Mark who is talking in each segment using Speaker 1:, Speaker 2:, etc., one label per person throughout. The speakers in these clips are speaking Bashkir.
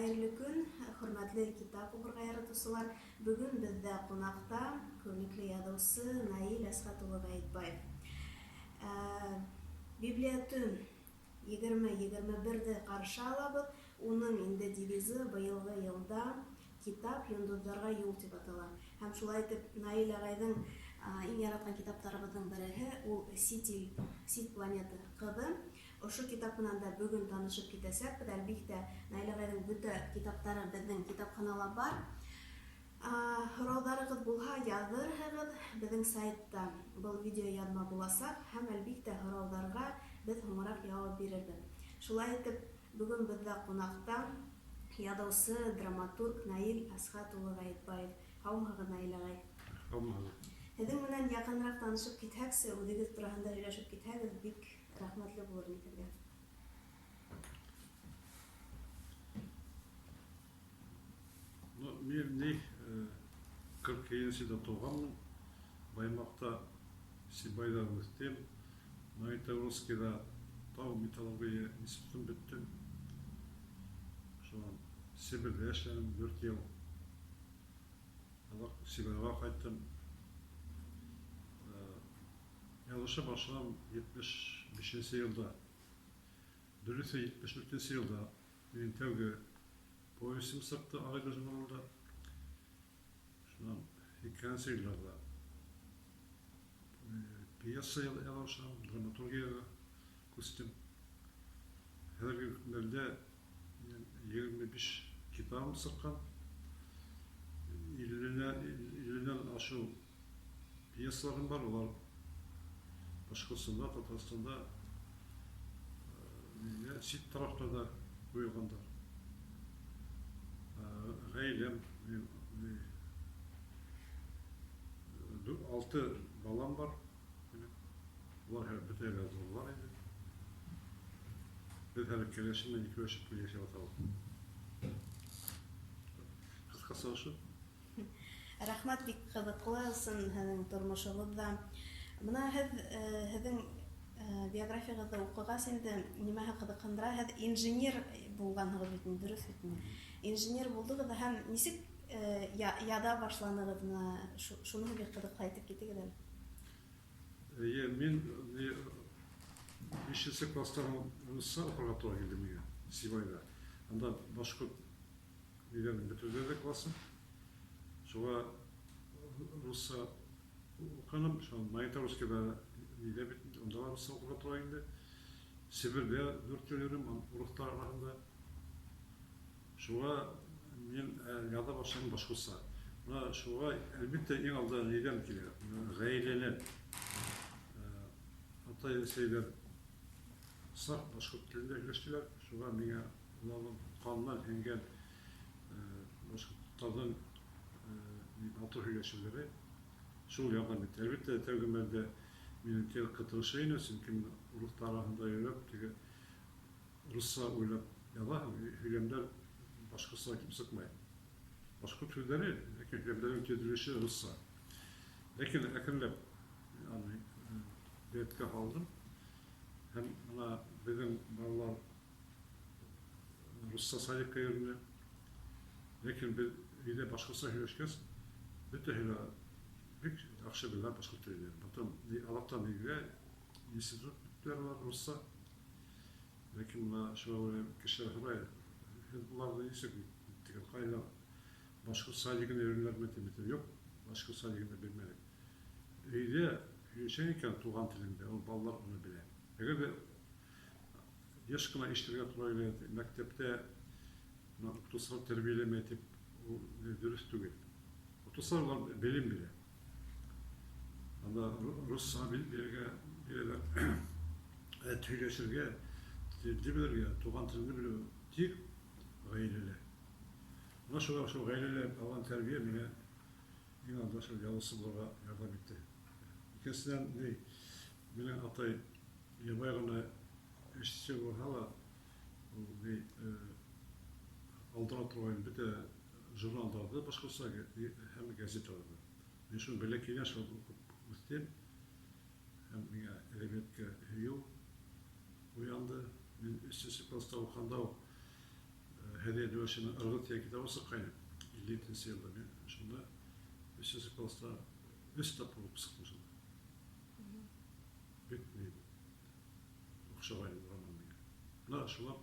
Speaker 1: Хәйерле көн, хөрмәтле китап уҡырға яратыусылар! Бөгөн беҙҙә ҡунаҡта күренекле яҙыусы Наил Әсхәт улы Ғәйетбаев. Библиотөн 2021-ҙе ҡаршы алабыҙ. Уның инде девизы быйылғы йылда «Китап йондоҙҙарға юл» тип атала. Һәм шулай итеп Наил ағайҙың иң яратҡан китаптарыбыҙҙың береһе ул Сит ил, Сит планета ҡыҙы. Ошо китап менән дә бөгөн танышып китәсәкбеҙ. Әлбиттә, Наил ағайҙың бөтә китаптары беҙҙең китапханала бар. Һорауҙарығыҙ булһа, яҙырһығыҙ. Беҙҙең сайтта был видеояҙма буласаҡ һәм, әлбиттә, һорауҙарға беҙ һуңыраҡ яуап бирербеҙ. Шулай итеп, бөгөн беҙҙә ҡунаҡта яҙыусы, драматург Наил Әсхәт улы Ғәйетбаев. Һаумыһығыҙ, Наил ағай?
Speaker 2: Һаумыһығыҙ.
Speaker 1: Һеҙҙең менән яҡыныраҡ танышып китһәксе, үҙегеҙ тураһында һөйләшеп китһәгеҙ, бик рәхмәтле булыр инек һеҙгә.
Speaker 2: Ну, мин ни, 47 елда тыуғанмын. Баймаҡта, Сибайҙа үҫтем. Магнитогорскиҙа тау металлургия институтын бөттөм. Шунан Себерҙә эшләнем 4 йыл. Аҙаҡ Сибайға ҡайттым. Яҙыша башланым 75 йылда. Дөрөҫө, 74 йылда минең тәүге повестем сыҡты Ағиҙел журналында. Шунан 80 йылдарҙа пьеса яҙа башланым, драматургияға күстем. Хәҙерге мәлдә 25 китабым сыҡҡан. 50-нән ашыу пьесаларым бар, улар Башҡортостанда, Татарстанда, сит тарафтарҙа ҡуйылғандар. Ғаиләм, 6 балам бар. Улар һәр бөтәһе лә ҙурлар инде. Беҙ хәҙер кәләшем менән икәүләшеп йәшәп ятабыҙ. Ҡыҫҡаса ошо.
Speaker 1: Рәхмәт, бик ҡыҙыҡлы ысын һеҙҙең тормошоғоҙ ҙа. Бына һеҙ, һеҙҙең биографияғыҙҙы уҡығас инде, нимәһе ҡыҙыҡһындыра, һеҙ инженер булғанһығыҙ бит инде, дөрөҫ бит инде? Инженер булдығыҙ ҙа һәм нисек яҙа башланығыҙ, бына шуныһы бик ҡыҙыҡлы, әйтеп китегеҙ әле.
Speaker 2: Эйе, мин бишенсе класстан русса уҡырға тура килде миңә Сибайҙа. Анда башҡорт ниләрен бөтөрҙө ҙә классын. Шуға русса уҡыным, шул Магнитогорскиҙа нидә бит, унда ла русса уҡырға тура килде. Себерҙә 4 йыл йөрөнөм, урыҫтар араһында. Шуға мин яҙа башланым башҡортса. Бына шуға, әлбиттә, иң алда нидән килә? Ғаиләлән. Атай-әсәйҙәр саф башҡорт телендә һөйләштеләр. Шуға миңә уларҙың ҡанынан һеңгән башҡорттарҙың матур һөйләшеүҙәре шул ярҙам итте. Әлбиттә, тәүге мәлдә минең тел ҡытыршы ине, сөнки мин урыҫтар араһында йөрөп, теге русса уйлап яҙаһың, һөйләмдәр башҡортса килеп сыҡмай. Башҡорт һүҙҙәре, ләкин һөйләмдәрҙең төҙөлөшө русса. Ләкин әкренләп аны рәткә һалдым. Һәм бына беҙҙең балалар русса садикка йөрөнә. Ләкин беҙ өйҙә башҡортса һөйләшкәс, бөтәһе лә бик яҡшы белә башҡорт телен. Потом аҙаҡтан өйгә институт бөттөләр улар русса. Ләкин бына шуға күрә кешеләр һорай, һеҙ уларҙы нисек иттегеҙ, ҡайҙа башҡорт садигына йөрөнөләрме тип әйтәм. Юҡ, башҡорт садигына бирмәнек. Өйҙә һөйләшәң икән туған телеңдә, ул балалар уны белә. Әгәр ҙә йыш ҡына ишетергә тура килә, мәктәптә бына уҡытыусылар тәрбиәләмәй тип, ул дөрөҫ түгел. Уҡытыусылар улар белем бирә. Анда русса бирергә бирәләр. Ә һөйләшергә, телде белергә, туған телне белеү тик ғаиләлә. Бына шуға шул ғаиләлә алған тәрбиә миңә иң алда шул яҙыусы булырға ярҙам итте. Икенсенән, ни, минең атай ябай ғына эшсе булһа ла, ул ни, алдыра торғайны бөтә журналдарҙы башҡортса һәм газеталарҙы. Мин шуны бәләкәйҙән шул уҡып үҫтем. Һәм миңә әҙәбиәткә һөйөү уянды. Мин өсөнсө класста уҡығанда уҡ Һәҙиә Дәүләтшинаның «Ырғыҙ» тигән китабы сыҡҡайны 57-нсе йылда. Мин шунда өсөнсө класста өс тапҡыр уҡып сыҡтым шуны. Бик ни оҡшағайны роман миңә. Бына шулар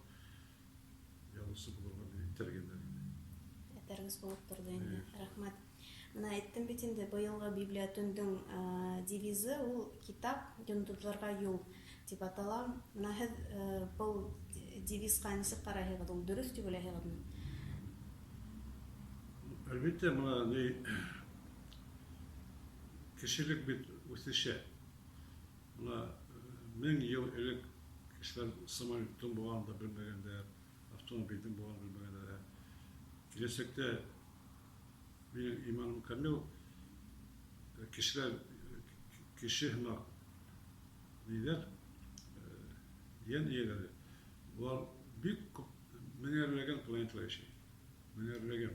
Speaker 2: яҙыусы булырға мине этәргәндәр инде.
Speaker 1: Этәргес булып торҙо инде. Рәхмәт. Бына әйттем бит инде, быйылғы библиотөндөң девизы ул «Китап йондоҙҙарға юл» тип атала. Бына һеҙ был девизға нисек ҡарайһығыҙ? Ул дөрөҫ тип уйлайһығыҙмы?
Speaker 2: Әлбиттә, бына ни, кешелек бит үҫешә. Бына 1000 йыл элек кешеләр самолеттың булғанын да белмәгәндәр, автомобилдең булғанын белмәгәндәр. Киләсәктә, минең иманым камил, кешеләр кеше һымаҡ ниҙәр, йән эйәләре, улар бик күп меңәрләгән планетала йәшәй. Меңәрләгән.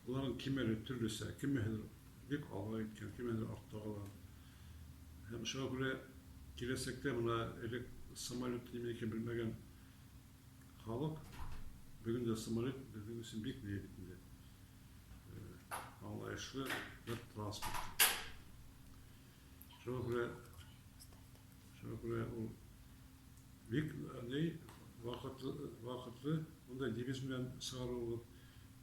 Speaker 2: Уларҙың кимәле төрлөсә, кемеһелер бик алға киткән, кемеһелер артта ҡалған. Һәм шуға күрә киләсәктә бына элек самолет нимә икәнен белмәгән халыҡ, бөгөн дә самолет беҙҙең өсөн бик ни бит инде. Аңлайышлы бер транспорт. Шуға күрә ул бик ни ваҡытлы ундай девиз менән сығарыуыбыҙ.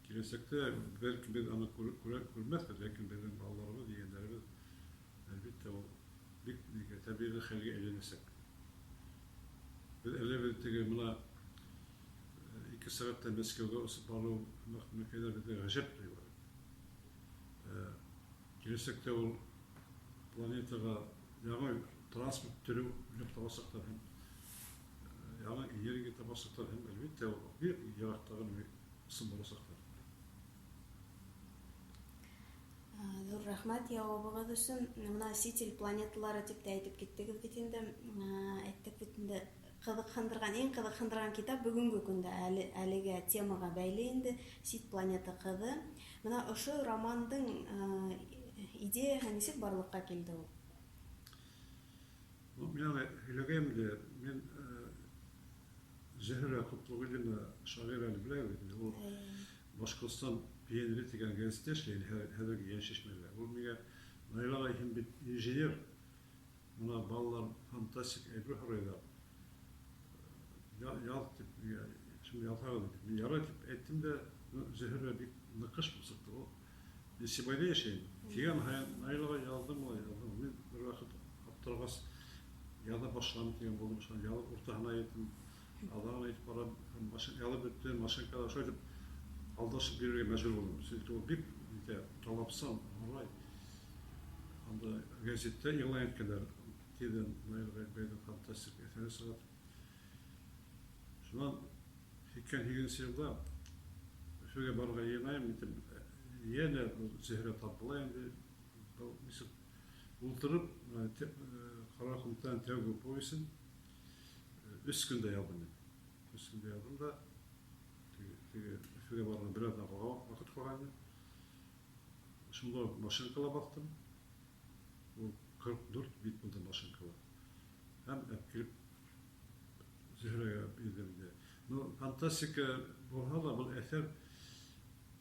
Speaker 2: Киләсәктә бәлки беҙ аны күрмәҫбеҙ, ләкин беҙҙең балаларыбыҙ, ейәндәребеҙ, әлбиттә, ул бик нигә тәбиғи хәлгә әйләнәсәк. Беҙ әле беҙ теге бына 2 сәғәттә Мәскәүгә осоп барыу мөмкинләр беҙгә ғәжәп тойола. Киләсәктә ул планетаға яңы транспорт төрө уйлап табасаҡтар һәм яңы энергия табасаҡтар һәм, әлбиттә, ул бик йыраҡтағы осоп барасаҡтар.
Speaker 1: Ҙур рәхмәт яуабығыҙ өсөн. Бына сит ил планеталары тип тә әйтеп киттегеҙ бит инде. Әйттек бит инде, ҡыҙыҡһындырған, иң ҡыҙыҡһындырған китап бөгөнгө көндә әле, әлеге темаға бәйле инде «Сит планета ҡыҙы». Бына ошо романдың идеяһы нисек барлыҡҡа килде ул?
Speaker 2: Ну, мин аны һөйләгәйнем дә, мин Зөһрә Ҡотлоғилина шағирәне беләбеҙ бит инде. Ул «Башҡортостан пионеры» тигән гәзиттә эшләй, хәҙерге «Йән шишмәлә». Ул миңә: «Наил ағай, һин бит инженер, бына балалар фантастик әйбер һорайҙар. Яҙ», — тип, миңә шуны яҙһағыҙ тип. Мин ярай тип әйттем дә, Зөһрә бик ныҡыш булып сыҡты. Ул мин Сибайҙа йәшәйем. Килгән һайын: «Наил ағай, яҙҙым улай, яҙҙым». Мин бер ваҡыт аптырағас, яҙа башланым тигән булдым. Шунан яҙып уртаһына еттем. Аҙағына әйтеп барам, яҙып бөттө, машинкала шулай итеп алдашып бирергә мәжбүр булдым. Сөнки ул бик нитә, талапсан, һорай. Анда гәзиттә иғлан иткәндәр, тиҙҙән Наил Ғәйетбәйҙең фантастик әҫәре сыға. Шунан 88-нсе йылда Өфөгә барырға йыйынайым, итеп, йәнә был Зөһрә тап була инде. Был нисек ултырып, «Ҡара ҡумтаның» тәүге повесен 3 көндә яҙҙым мин. 3 көндә яҙҙым да, теге Өфөгә барырға бер аҙна ваҡыт ҡалғайны. Шунда уҡ машинкала баҫтым. Ул 44 бит булды машинкала. Һәм әп килеп Зөһрәгә бирҙем инде. Ну, фантастика булһа ла, был әҫәр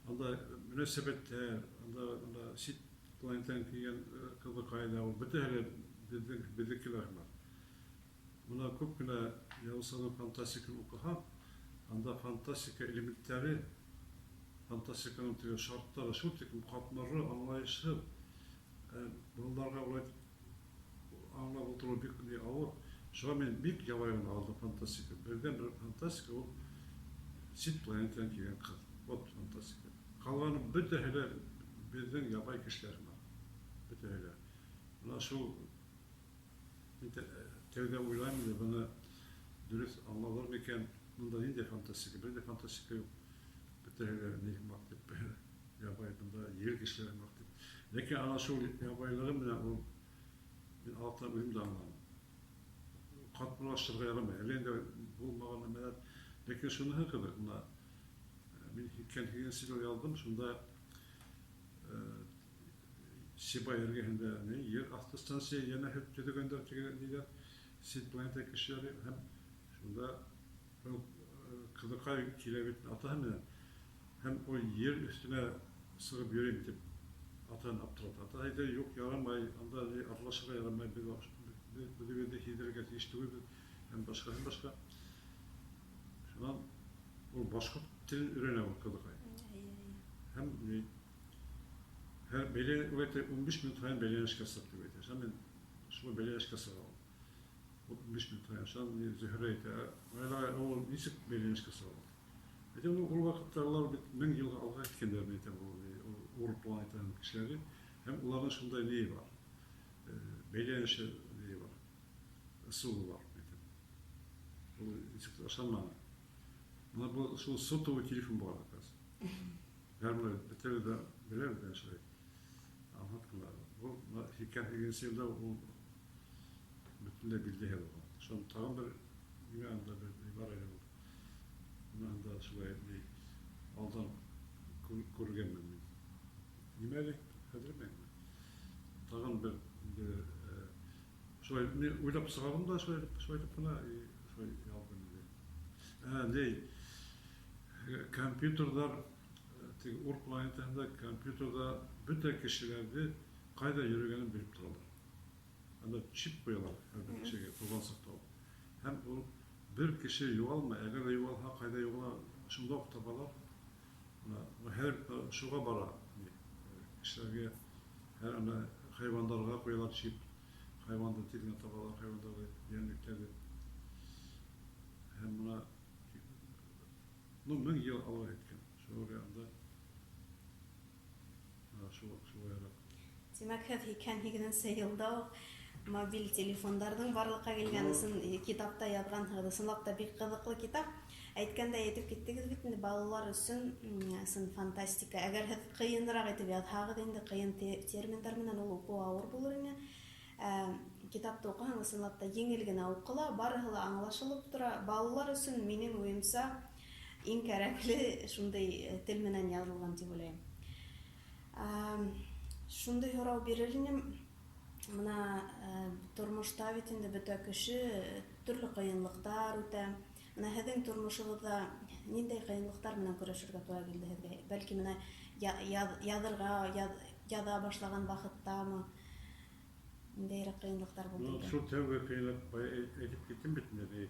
Speaker 2: анда мөнәсәбәттәр, анда сит планетанан килгән ҡыҙыҡай ҙа, ул бөтәһе лә беҙҙекеләр һымаҡ. Бына күп кенә яҙыусының фантастиканы уҡыһаң, анда фантастика элементтары, фантастиканың теге шарттары шул тиклем ҡатмарлы, аңлайышһыҙ. Балаларға улай аңлап ултырыу бик ни ауыр. Шуға мин бик ябай ғына алдым фантастика. Берҙән-бер фантастика ул сит планетанан килгән ҡыҙ. Вот фантастика. Ҡалғаны бөтәһе лә беҙҙең ябай кешеләр һымаҡ. Бөтәһе лә. Бына шул мин тәүҙә уйлайым инде, быны дөрөҫ аңлалыр микән? Бында ниндәй фантастика? Бер ҙә фантастика юҡ. Бөтәһе лә ни һымаҡ тип, ябай бында ер кешеләре һымаҡ тип. Ләкин ана шул ябайлығы менән ул мин аҙаҡтан үҙем дә аңланым. Ҡатмарлаштырырға ярамай. Әллә инде булмаған нәмәләр. Ләкин шуныһы ҡыҙыҡ, бына мин 88-нсе йыл яҙҙым, шунда Сибай эргәһендә ни ер аҫты станция йәнә төҙөгәндәр теге ниҙәр, сит планета кешеләре, һәм шунда был ҡыҙыҡ ҡыҙыҡай килә бит атаһы менән, һәм ул ер өҫтөнә сығып йөрөйөм тип атаһын аптырата. Атаһы әйтә, юҡ, ярамай, анда аралашырға ярамай, беҙ үҙебеҙҙе һиҙҙерергә тейеш түгелбеҙ, һәм башҡа, һәм башҡа. Шунан ул башҡорт телен өйрәнә ул ҡыҙыҡай. Һәм һәр бәйлә, ул әйтә, 15 минут һайын бәйләнешкә сыҡ тип әйтә. Шунан мин шул бәйләнешкә сыға ул. 15 минут һайын. Шунан Зөһрә әйтә, ул нисек бәйләнешкә сыға ул? Әйтә, ул ваҡытта улар бит 1000 йылға алға киткәндәр, мин әйтәм, ул Ур планетаһының кешеләре, һәм уларҙың шундай ни бар, бәйләнеше ни бар, ысулы бар, әйтәм. Ул нисек ышанманы. Бына был шул сотовый телефон бар, оказывается. Һәр бер бөтәбеҙ ҙә беләбеҙ ҙә шулай. Аңлат ҡына. Был 88 йылда ул бөтөнләй билдәһе булған. Шунан тағын бер нимә анда бер бар әле ул. Бына анда шулай ни алдан күргәнмен мин. Нимә әле? Хәҙер Тағын бер инде шулай мин уйлап сығарҙым да шулай шулай итеп кенә шулай яҙҙым инде. Ни компьютерҙар теге Ур планетаһында компьютерҙа бөтә кешеләрҙе ҡайҙа йөрөгәнен белеп торалар. Анда чип ҡуялар һәр бер кешегә туған саҡта уҡ. Һәм ул бер кеше юғалмай, әгәр ҙә юғалһа, ҡайҙа юғала, шунда уҡ табалар. Бына һәр шуға бара кешеләргә, һәр ана хайуандарға ҡуялар чип, хайуанды тиҙ генә табалар, хайуандарҙы, йәнлектәрҙе. Һәм бына ну 1000 йыл алға киткән. Шуға анда шулайыраҡ.
Speaker 1: Тимәк, һеҙ 88-нсе йылда уҡ мобиль телефондарҙың барлыҡҡа килгән өсөн китапта яҙғанһығыҙ. Ысынлап та бик ҡыҙыҡлы китап. Әйткәндәй әйтеп киттегеҙ бит инде, балалар өсөн ысын фантастика. Әгәр һеҙ ҡыйыныраҡ итеп яҙһағыҙ инде, ҡыйын терминдар менән ул уҡыу ауыр булыр ине. Китапты уҡыһаң, ысынлап та еңел генә уҡыла, барыһы ла аңлашылып тора. Балалар өсөн, минең уйымса, иң кәрәкле шундай тел менән яҙылған тип уйлайым. Шундай һорау бирер инем. Бына тормошта бит инде бөтә кеше төрлө ҡыйынлыҡтар үтә. Бына һеҙҙең тормошоғоҙҙа ниндәй ҡыйынлыҡтар менән көрәшергә тура килде һеҙгә? Бәлки бына яҙырға, яҙа башлаған ваҡыттамы? Ниндәйерәк ҡыйынлыҡтар булды икән?
Speaker 2: Шул тәүге ҡыйынлыҡ әйтеп киттем бит инде.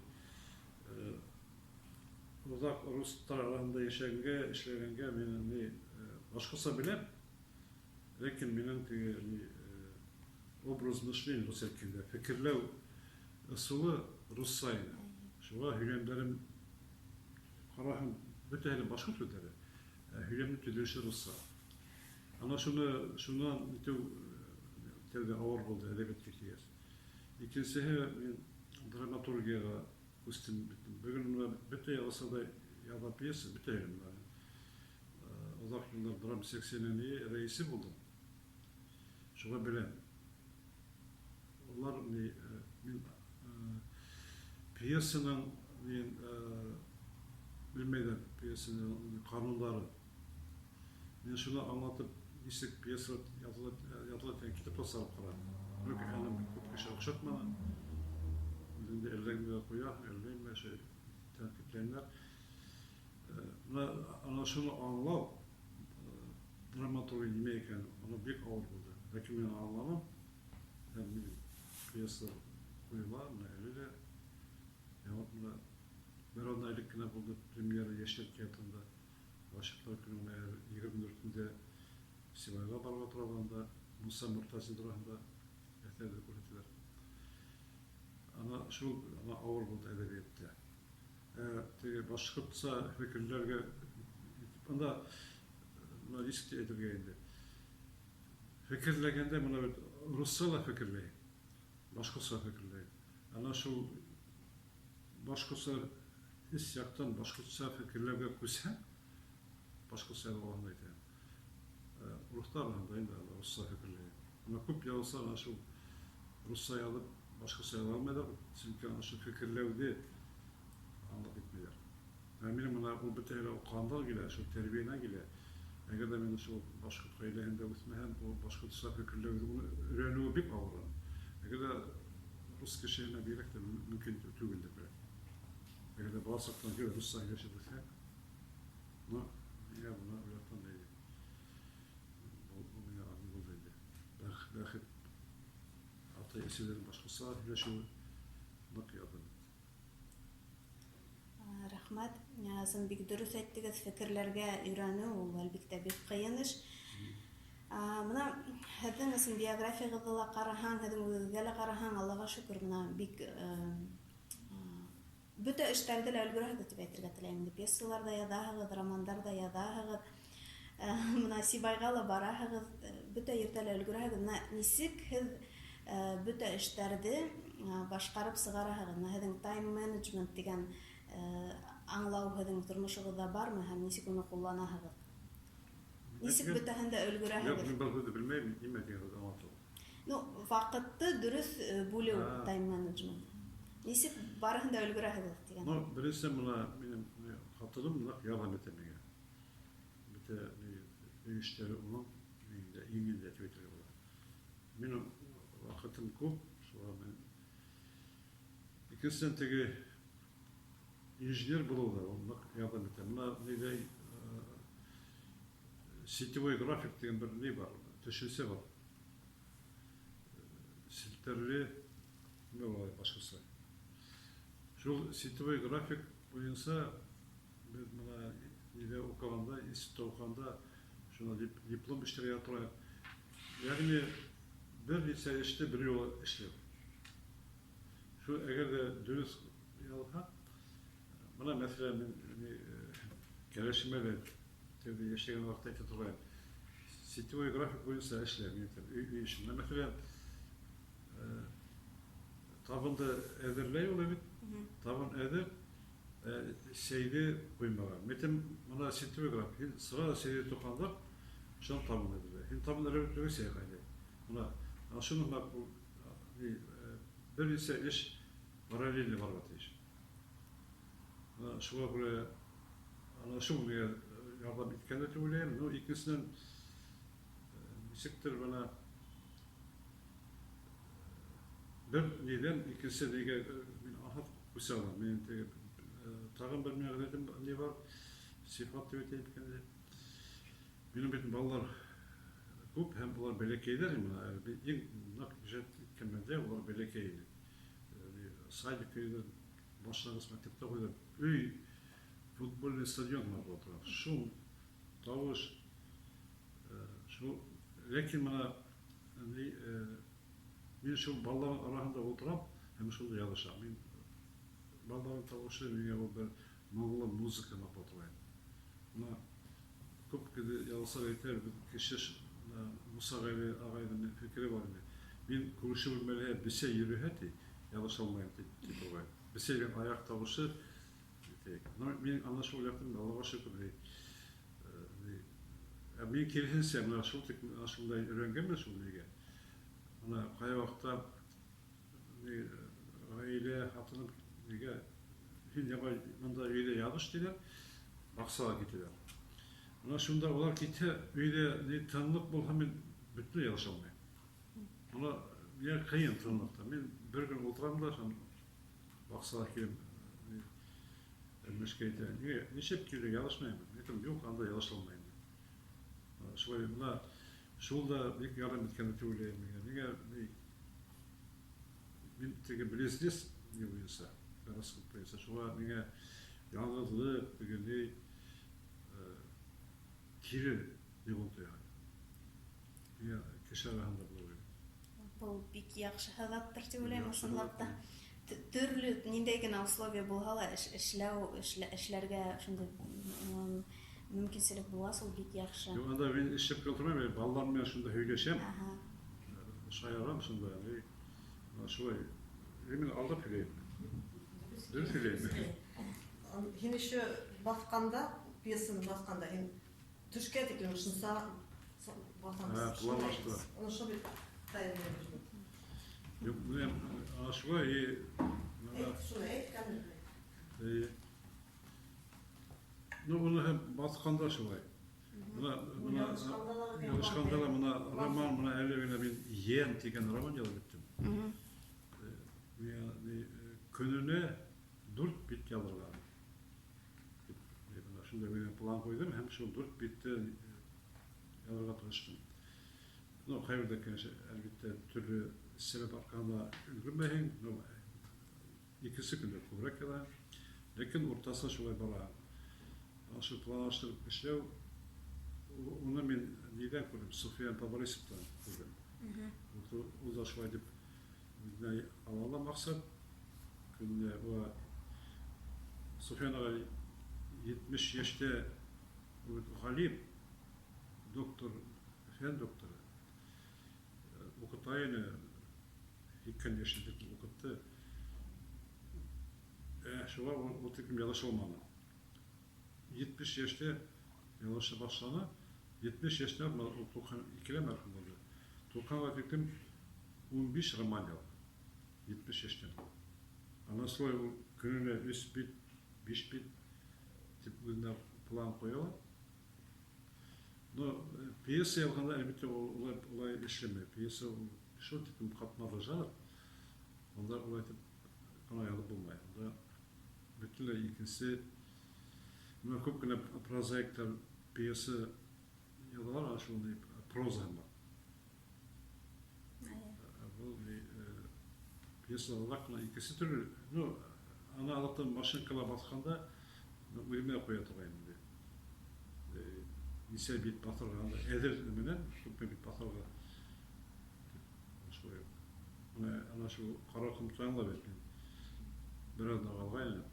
Speaker 2: Оҙаҡ рустар араһында йәшәгәнгә, эшләгәнгә мин ни башҡортса беләм, ләкин минең теге ни образ мышления, рус әйткәндә, фекерләү ысулы русса ине. Шуға һөйләмдәрем ҡараһаң, бөтәһе лә башҡорт һүҙҙәре, ә һөйләмдең төҙөлөшө русса. Ана шуны шунан итеү тәүҙә ауыр булды әҙәбиәткә килгәс. Икенсеһе, мин драматургияға күстем. Бөгөн бына бөтә яҙыусы да яҙа пьеса, бөтә бына. Оҙаҡ йылдар драм секцияһының рәйесе булдым. Шуға беләм. Улар ни, мин пьесаның мин белмәйҙәр пьесаның ҡанундары. Мин шуны аңлатып, нисек пьеса яҙыла, яҙыла тигән китап та сығарып ҡараным. Юҡ, аны күп кеше оҡшатманы. Үҙеңде әллә ҡуя, әллә нимә шул тәнҡитләнәләр. Бына ана шуны аңлау, драматургия нимә икәнен, уны бик ауыр булды. Ләкин мин аңланым. Һәм мин пьеса ҡуйыла, бына әле лә. Яңы бына бер аҙна элек кенә булды премьера Йәшләр театрында. Ғашиҡлар көнө 24-ндә Сибайға барырға торабыҙ анда, Муса Мортазин тураһында әҫәрҙе күрһәтәләр. Ана шул ана ауыр булды әҙәбиәттә. Теге башҡортса фекерләргә анда бына нисек тә әйтергә инде. Фекерләгәндә бына бит русса ла фекерләй, башҡортса фекерләй. Ана шул башҡортса эс яҡтан башҡортса фекерләүгә күсһәң, башҡортса яҙғанда әйтәм. Урыҫтар анда инде русса фекерләй. Бына күп яҙыусылар ана шул русса яҙып, башҡортса яҙа алмайҙар, сөнки ана шул фекерләүҙе аңлап етмәйҙәр. Ә минең бына ул бөтәһе лә уҡығандан килә, шул тәрбиәнән килә. Әгәр ҙә мин шул башҡорт ғаиләһендә үҫмәһәм, ул башҡортса фекерләүҙе уны өйрәнеүе бик ауыр. Әгәр ҙә рус кешеһенә бигерәк тә мөмкин түгелдер беләм. Әгәр дә бала сактан гел русча һөйләшеп үҫһәң, ну, миңә бына ул яҡтан ни, был миңә ни булды инде. Бәхет атай-әсәйләрнең башкортча һөйләшүе нык ярҙам итте.
Speaker 1: Рәхмәт. Сын бик дөрөҫ әйттегеҙ. Фекерләргә өйрәнеү ул, әлбиттә, бик ҡыйын эш. Бына һеҙҙең өсөн биографияғыҙҙы ла ҡараһаң, һеҙҙең үҙегеҙгә лә ҡараһаң, Аллаға шөкөр, бына бик бөтә эштәрҙе лә өлгөрәһегеҙ тип әйтергә теләйем инде. Пьесалар ҙа яҙаһығыҙ, романдар ҙа яҙаһығыҙ. Бына Сибайға ла бараһығыҙ, бөтә ерҙә лә өлгөрәһегеҙ. Бына нисек һеҙ бөтә эштәрҙе башҡарып сығараһығыҙ? Бына һеҙҙең тайм-менеджмент тигән аңлау һеҙҙең тормошоғоҙҙа бармы һәм нисек уны ҡулланаһығыҙ? Нисек бөтәһен дә
Speaker 2: Юҡ,
Speaker 1: өлгөрәһегеҙ?
Speaker 2: мин был һүҙҙе белмәйем, нимә тигән һүҙ, аңлат ул.
Speaker 1: Ну, ваҡытты дөрөҫ бүлеү, тайм-менеджмент. Нисек барыһын да өлгөрәһегеҙ тигән.
Speaker 2: Ну, беренсе бына минең хатыным ныҡ ярҙам итә миңә. Бөтә өй эштәре уның иңендә, иңендә тип әйтергә була. Минең ваҡытым күп, шуға мин икенсенән теге инженер булыу ҙа ул ныҡ ярҙам итә. Бына ниҙә сетевой график тигән бер ни бар, төшөнсә бар. Селтәрле нимә була башҡортса. Шул сетевой график буйынса беҙ бына ниҙә уҡығанда, институтта уҡығанда шуны диплом эшләргә тора. Йәғни бер нисә эште бер юлы эшләү. Шул әгәр ҙә дөрөҫ яҙһаҡ, бына мәҫәлән мин кәләшемә лә тәүҙә йәшәгән ваҡытта әйтә торғайным. Сетевой график буйынса эшлә, мин әйтәм, өй эшен. Бына мәҫәлән, табынды әҙерләй ул бит, табын әҙер, сәйҙе ҡуймаған. Мин әйтәм, бына сетевой график, һин сразу сәйҙе тоҡандыр, шунан табын әҙерлә. Һин табын әҙерләп бөткәс сәй ҡайнай. Бына шуны бер нисә эш параллельно барырға тейеш. Бына шуға күрә ана шул миңә ярҙам иткәндер тип уйлайым. Ну, икенсенән, нисектер бына бер ниҙән икенсе нигә мин анһат күсә алам. Мин теге тағын бер минең ғәҙәтем ни бар, сифат тип әйтәйем икән инде. Минең бит балалар күп һәм улар бәләкәйҙәр, бына иң ныҡ ижад иткән мәлдә улар бәләкәй ине. Садик өйҙә, башланғыс мәктәптә ҡуйҙым. Өй футбольный стадион ғына була тора. Шум, тауыш, шул, ләкин бына мин шул балалар араһында ултырам һәм шунда яҙышам. Мин балаларҙың тауышы миңә ул бер моңло музыка була тора. Бына күп кенә яҙыусылар әйтәләр, беҙ кеше Муса Ғәли ағайҙың фекере бар ине. Мин күрше бүлмәлә бесәй йөрөһә ти, яҙыша алмайым ти торғай. Бесәйҙең аяҡ тауышы ти. Ну, мин ана шул яҡтан Аллаға шөкөр, ни, мин киреһенсә, бына шул тик шундай өйрәнгәнмен шул нигә. Бына ҡай ваҡытта ни, ғаилә, хатыным нигә һин ябай бында өйҙә яҙыш тиҙәр, баҡсаға китәләр. Бына шунда улар китһә, өйҙә ни тынлыҡ булһа, мин бөтөнләй яҙыша алмайым. Бына миңә ҡыйын тынлыҡта. Мин бер көн ултырам да, шул баҡсаға килеп, Мәшкә әйтә, ниңә, нишләп килдең, яҙышмайым? Мин әйтәм, юҡ, анда яҙыша алмайым. Шулай бына шул да бик ярҙам иткән тип уйлайым миңә. Миңә ни, мин теге близнец ни буйынса, гороскоп буйынса, шуға миңә яңғыҙлыҡ дигәндәй кире йоғонто яһай. Миңә кеше араһында булыу кәрәк.
Speaker 1: Был бик яҡшы һыҙаттыр тип уйлайым, ысынлап та. Төрлө ниндәй генә условия булһа ла, эшләү, эшләргә шундай мөмкинселек булғас, ул бик яҡшы.
Speaker 2: Юҡ, анда мин эшләп ултырмайым, мин балалар менән шунда һөйләшәм. Шаярам шунда, бына шулай. Мин алдап һөйләйем. Дөрөҫ һөйләйем.
Speaker 3: Һин еще баҫҡанда, пьесаны баҫҡанда, һин төшкә тиклем ошонса баҫамыз.
Speaker 2: Планлаштыра.
Speaker 3: Уны шул бит тайм-менеджмент.
Speaker 2: Юҡ, менә ана шулай, и, бына
Speaker 3: Әйт, шуны әйт, кәмил.
Speaker 2: И, ну, уны һәм баҫҡанда шулай. Бына, бына, яҙышҡанда ла бына роман, бына әле генә мин Йән тигән роман яҙып бөттөм. Мин, көнөнә 4 бит яҙырға. Шундай үҙемә план ҡуйҙым һәм шул 4 битте яҙырға тырыштым. Ну, ҡайберҙә, конечно, әлбиттә, төрлө сәбәп арҡаһында өлгөрмәйһең, но икенсе көндә күберәк яҙа. Ләкин уртаса шулай бара. Ошо планлаштырып эшләү, уны мин ниҙән күрҙем? Суфиян Поборисовтан күрҙем. Ул да шулай тип үҙенә ала ла маҡсат. Көнөнә уға Суфиян ағай 70 йәштә, ул бит ғалим, доктор, фән докторы. Уҡыта ине, 80 йәшендә уҡытты. Шуға ул тиклем яҙыша алманы. 70 йәштә яҙыша башланы. 70 йәштә ул 92-лә мәрхүм булды. 90-ға тиклем 15 роман яҙҙы. 70 йәштән. Анан шулай ул көнөнә 3 бит, 5 бит тип үҙенә план ҡуя ла. Но пьеса яҙғанда, әлбиттә, ул улай эшләмәй. Пьеса ул шул тиклем ҡатмарлы жанр. Унда улай итеп ҡына яҙып булмай. Унда бөтөнләй икенсе. Бына күп кенә прозаиктар пьеса яҙалар, ана шул проза бар. Был пьесалар ҡына икенсе төрлө. Ну, ана алыптан машинкала баҫҡанда үҙемә ҡуя торғайным инде. Нисә бит баҫырға, әҙер менән күпме бит баҫырға. Шулай. Бына ана шул ҡара ҡомтан ла бит мин бер аҙна ҡалғайны.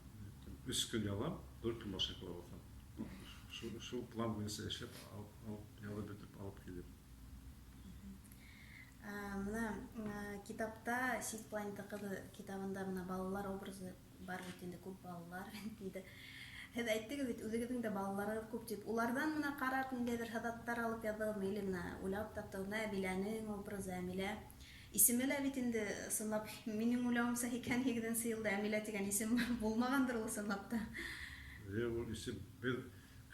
Speaker 2: 3 көн яҙам, 4 көн машинкала баҫам. Шул план буйынса эшләп, алып, яҙып бөтөп алып килдем.
Speaker 1: Бына китапта Сит планета ҡыҙы китабында бына балалар образы бар бит инде, күп балалар инде. Һеҙ әйттегеҙ бит, үҙегеҙҙең дә балаларығыҙ күп тип. Уларҙан бына ҡарап ниндәйҙер һыҙаттар алып яҙҙығыҙмы, или бына уйлап таптығыҙ, бына Әбиләнең образы, Әмилә. Исеме лә бит инде ысынлап, минең уйлауымса, 88-нсе йылда Әмилә тигән исем булмағандыр ул ысынлап та.
Speaker 2: Ул исем, беҙ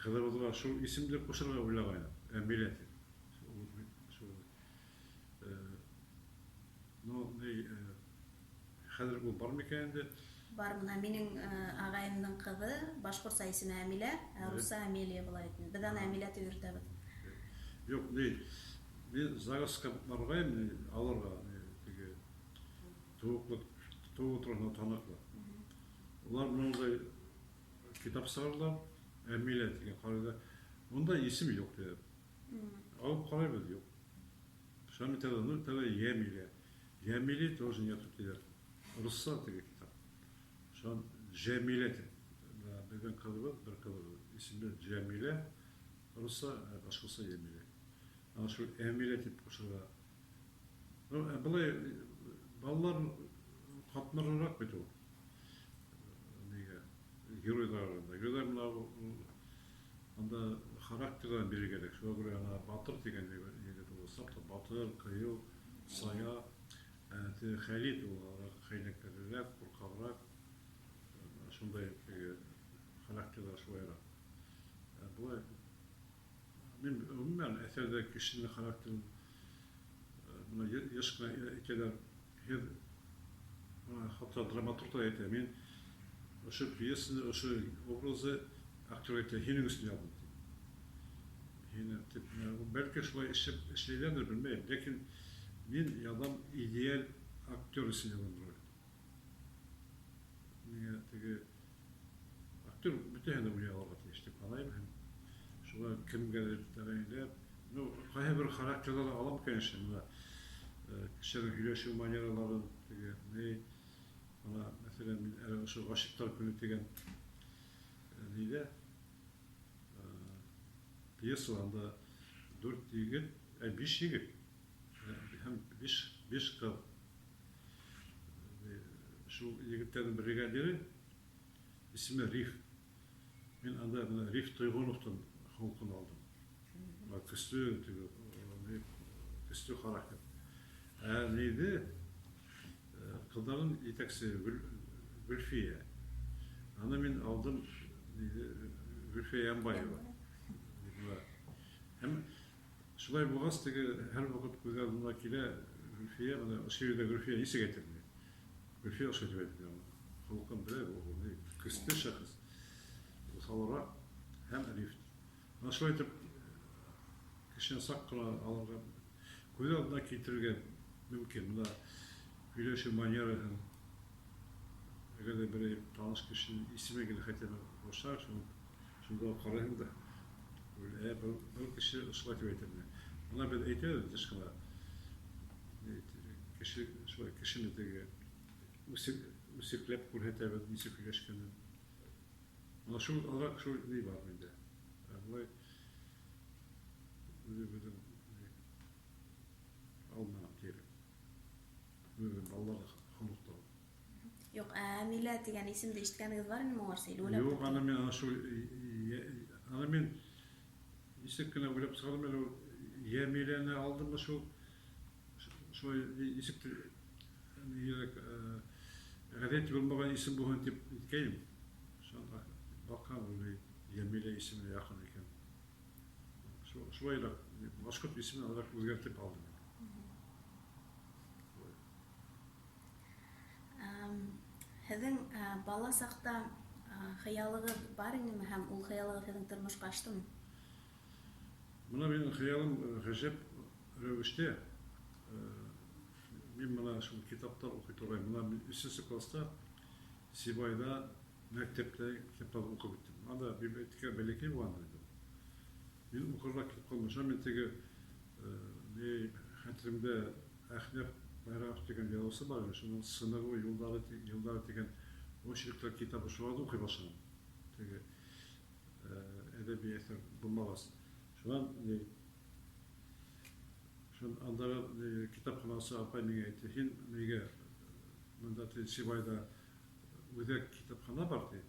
Speaker 2: ҡыҙыбыҙға шул исемде ҡушырға уйлағайныҡ, Әмилә тип. Ну, хәҙер ул бар микән инде?
Speaker 1: Бар, бына минең ағайымдың ҡыҙы, башҡортса исеме Әмилә, ә русса Амелия була бит. Беҙ аны Әмилә тип йөрөтәбеҙ.
Speaker 2: Юҡ, мин ЗАГСҡа барғайым, алырға, теге тыуыҡлыҡ, тыуыу тураһында таныҡлыҡ. Улар бындай китап сығарҙылар, Әмилә тигән ҡарайҙа. Унда исем юҡ тиҙәр. Алып ҡарайбыҙ, юҡ. Шунан мин тәүҙә, ну, тәүҙә Йәмилә. Йәмиле тоже нету тиҙәр. Русса теге китап. Шунан Жәмилә тип. Бына беҙҙең ҡыҙыбыҙ, бер ҡыҙыбыҙ исеме Жәмилә, русса, башҡортса Йәмилә. Ана шул Әмилә тип ҡушырға. Ну, былай балалар ҡатмарлыраҡ бит ул. Нигә? Геройҙар араһында. Геройҙар бына анда характерҙан бирергә кәрәк. Шуға күрә ана Батыр тигән егет ул саҡ та батыр, ҡыйыу, сая. Теге Хәлит ул хәйләкәрерәк, ҡурҡағыраҡ. Шундай теге характерҙар шулайыраҡ. Былай мин ғөмүмән әҫәрҙә кешенең характерын бына йыш ҡына әйтәләр, һеҙ бына хатта драматург та әйтә, мин ошо пьесаны, ошо образы актер әйтә, һинең өсөн яҙҙым ти. Һине тип, бәлки шулай эшләйҙәрҙер, белмәйем, ләкин мин яҙам идеаль актер өсөн яҙам роль. Миңә теге актер бөтәһен дә уйнай алырға тейеш тип һанайым һәм шуға кемгәлер тәғәйенләп, ну, ҡайһы бер характерҙарҙы алам, конечно, бына кешеләрҙең һөйләшеү манераларын, теге, ни, бына, мәҫәлән, мин әле ошо Ғашиҡтар көнө тигән ниҙә, пьесаларында 4 егет, 5 егет һәм 5 ҡыҙ. Шул егеттәрҙең бригадиры исеме Риф. Мин анда бына Риф Тойғоновтан холҡон алдым. Бына көслө, теге, көслө характер. Ә нейҙе, ҡыҙҙарҙың етәксе Гөлфиә. Аны мин алдым, нейҙе, Гөлфиә Ямбаева. Һәм шулай булғас, теге һәр ваҡыт күҙ алдына килә Гөлфиә, бына ошо ерҙә Гөлфиә нисек әйтер ине? Гөлфиә ошо тип әйтер ине. Холҡон беләбеҙ, ул ни, көслө шәхес. Уҫалыраҡ һәм Рифт. Менә шулай итеп кешене саҡ ҡына алырға, күҙ алдына килтерергә мөмкин. Бына һөйләшеү манераһын, әгәр ҙә берәй таныш кешенең исеме генә хотя бы ҡушһа, шунда уҡ ҡарайһың да, был кеше ошолай тип әйтә менә. Бына беҙ әйтәбеҙ йыш ҡына, кеше шулай кешене теге үсекләп күрһәтәбеҙ, нисек һөйләшкәнен. Бына шул аҙыраҡ шул ни бар миндә. Ә былай үҙебеҙҙең алманым тиерлек. Үҙебеҙҙең балалар холоҡтары.
Speaker 1: Юҡ, ә Әмилә тигән исемде ишеткәнегеҙ бар инеме моңарсы? Или уйлап
Speaker 2: Юҡ,
Speaker 1: таптығыҙ?
Speaker 2: аны мин ана шул, аны мин нисек кенә уйлап сығарҙым әле ул Йәмиләне алдыммы шул, шулай нисектер ғәҙәти булмаған исем булһын тип әйткәйнем. Шунда баҡһам, ул Йәмилә исеменә яҡын икән. Шулайыраҡ башҡорт исемен аҙыраҡ үҙгәртеп алдым.
Speaker 1: Һеҙҙең бала саҡта хыялығыҙ бар инеме һәм ул хыялығыҙ һеҙҙең тормошҡа аштымы?
Speaker 2: Бына минең хыялым ғәжәп рәүештә, мин бына шул китаптар уҡый торғайным. Бына мин өсөнсө класта Сибайҙа мәктәптә китаптар уҡып бөттөм. Анда библиотека бәләкәй булған инде. Мин уҡырға китеп ҡалдым. Шунан мин теге, ни, хәтеремдә Әхнәф Байрамов тигән яҙыусы бар ине. Шуның Сынығыу йылдары тигән очерктар китабы, шуларҙы уҡый башланым. Теге, әҙәби әҫәр булмағас. Шунан, ни, шун андағы, ни, китапханасы апай миңә әйтте, һин миңә бында ти Сибайҙа үҙәк китапхана бар ти,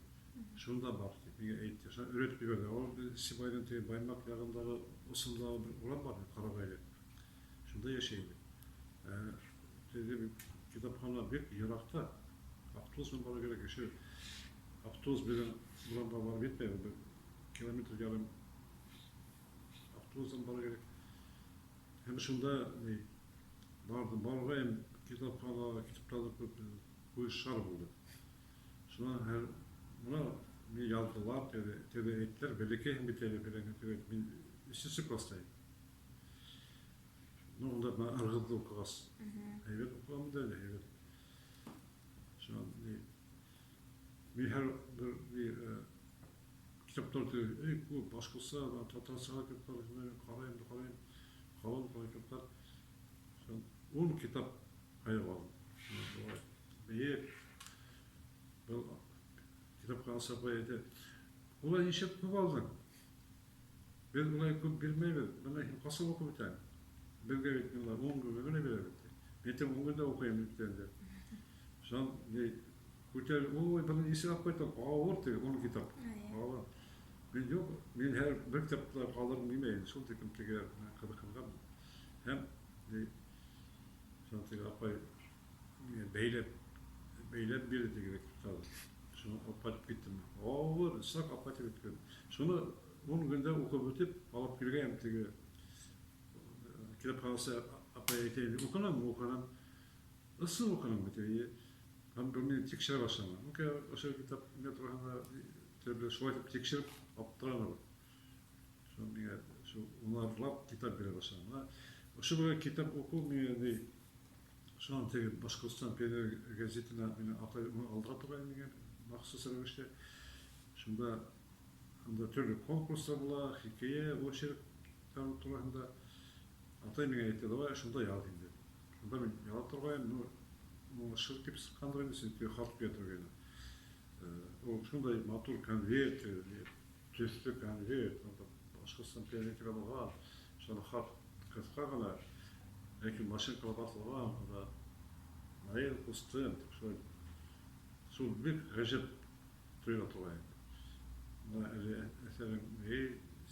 Speaker 2: шунда бар ти, миңә әйтте. Шунан өйрәтеп ебәрҙе. Ул Сибайҙың теге Баймаҡ яғындағы осондағы бер урам бар, Ҡарағайлы. Шунда йәшәй ине. Теге китапхана бик йыраҡта. Автобус менән барырға кәрәк. Кеше автобус беҙҙең урамға барып етмәй, бер километр ярым автобустан барырға кәрәк. Һәм шунда ни, барҙым, барғайым китапханаға, китаптарҙы күреп, күҙ шар булды. Шунан һәр, бына мин яҙҙылар, теге әйттеләр, бәләкәйһең бит әле, фәлән, теге, мин өсөнсө класста инем. Ну, унда бына Ырғыҙҙы уҡығас, һәйбәт уҡығанмын да әле, һәйбәт. Шунан, ни, мин һәр бер, ни, китаптар теге, эй, күп, башҡортса, бына татарсаға китаптар, шунда мин ҡарайым да ҡарайым, ҡалын-ҡалын китаптар. Шунан 10 китап ҡайырып алдым. Шунан бейек, был китапханасы апай әйтә, улай нисек күп алдың? Беҙ улай күп бирмәйбеҙ, бына һин ҡасан уҡып бөтәһең? Беҙгә бит улар 10 көнгә генә бирәбеҙ, ти. Мин әйтәм, 10 көндә уҡыйым бит инде. Шунан, ни, күтәреп, ой, быны нисек алып ҡайтам? Ауыр теге 10 китап. Ауыр. Мин юҡ, мин һәр бер китапты ҡалдырғым килмәй, шул тиклем теге ҡыҙыҡһынған. Һәм, ни, шунан теге апай миңә бәйләп бирҙе теге китапты. Шуны алып ҡайтып киттем. Ауыр, саҡ алып ҡайтып киттем. Шуны 10 көндә уҡып бөтөп, алып килгән теге китапханасы апай әйтә, уҡыным, уҡыным. Ысын уҡыным бит, эйе. Һәм был мине тикшерә башланы. Ну-ка, ошо китап миңә тураһында төрлө шулай итеп тикшереп аптыраны ул. Шул миңә шул унарлап китап бирә башланы. Бына ошо бер китап уҡыу миңә ни, шунан теге Башҡортостан пионер гәзитенә мине атай уны алдыра торғайны миңә махсус рәүештә. Шунда анда төрлө конкурстар була, хикәйә, очерктар тураһында. Атай миңә әйтте, давай шунда яҙ инде. Шунда мин яҙа торғайным, ну, уңышһыҙ тип сыҡҡандыр инде, сөнки хат килә торғайны. Ул шундай матур конверт, төҫлө конверт, анда Башҡортостан пионер тип яҙылған, шунда хат ҡыҫҡа ғына, ләкин машинкала баҫылған, анда Наил ҡустым тип шулай. Шул бик ғәжәп тойола торғайны. Бына әле әҫәрең ни